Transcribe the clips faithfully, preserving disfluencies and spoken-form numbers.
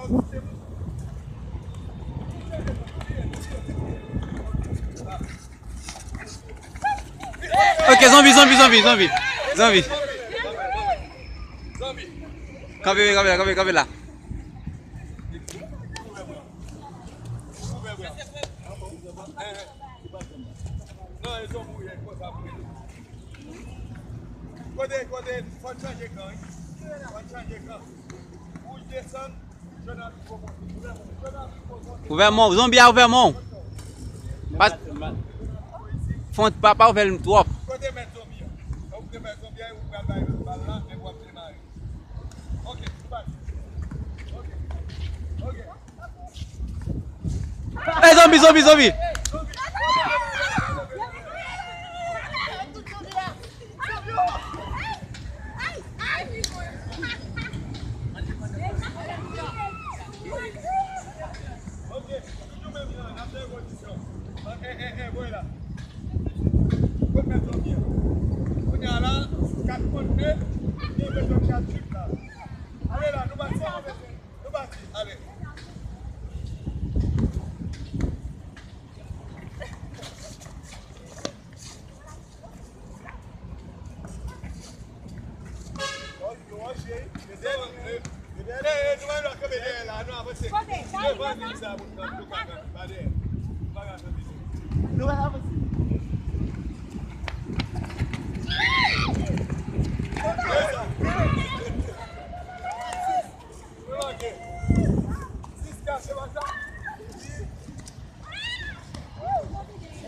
Ok, zonbi, zonbi, zonbi, zonbi. Zonbi. Kanpe, kanpe la, kanpe, kanpe la. Kote, kote, fò n chanje kan, wi. Fò n chanje kan. Wouj desann, jòn ap vin pran monte. Jòn ap vin pran monte. Ouvè men w, zonbi a, ouvè men w. Pa, fon, pa, pa ouvè l twòp. Kote mèt zonbi a? Kote mèt zonbi a, ou pral bay bal la, epi w ap demare. Ok, nou pati. Ok. Ok. Ey, zonbi, zonbi, zonbi! Ok, toujou menm jan, n ap fè revolitisyon. Eh, eh, eh, voye la. Kot mèt zonbi a? Kounye a la, kat kont men, gen bezwen kat jip la. Ale la, nou pati. Nou pati, ale.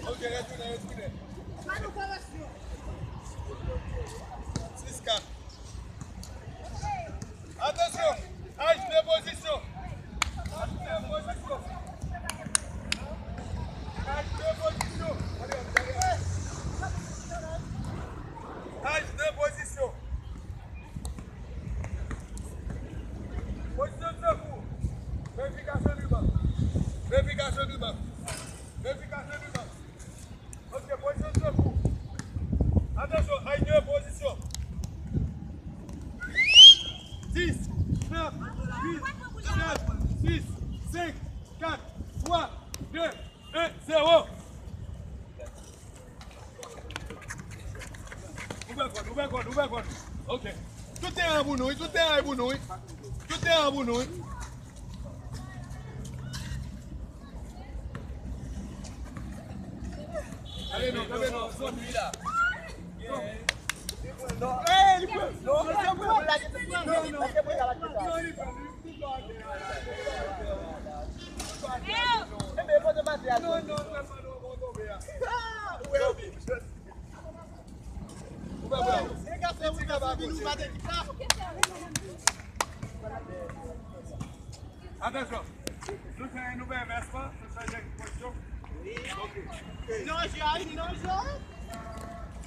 Ok, retounen, retounen. Sis kat. Atansyon! H de pozisyon! H de pozisyon! H de pozisyon! H de pozisyon! Pozisyon de sekou. Verifikasyon riban. Verifikasyon riban. Verifikasyon riban. Ok, pozisyon de sekou. Atansyon, H de pozisyon. Dis, nèf, uit, sèt, sis, senk, kat, twa, de, en, zewo. Ouvè kò n, ouvè kò n, ouvè kò n. Ok. Tout teren an pou nou, wi. Tout teren an pou nou, wi. Tout teren an pou nou, wi. Ale non, kanpe non, zòn wi la. Ey, li pran. Non, non, non, non, non, non, non, li pran. Atansyon, nou fè yon nouvèl vèsman, nou chanje pozisyon.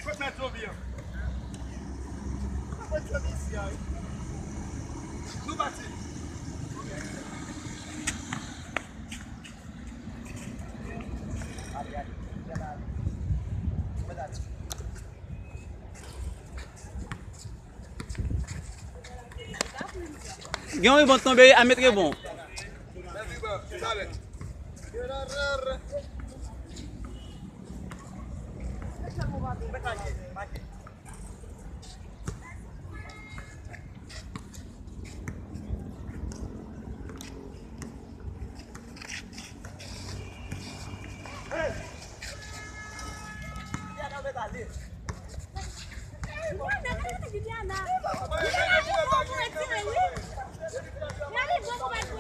Kot mèt zonbi an? Kot mèt zonbi isi a, wi. Nou pati. Gen yon riban tonbe, a met riban.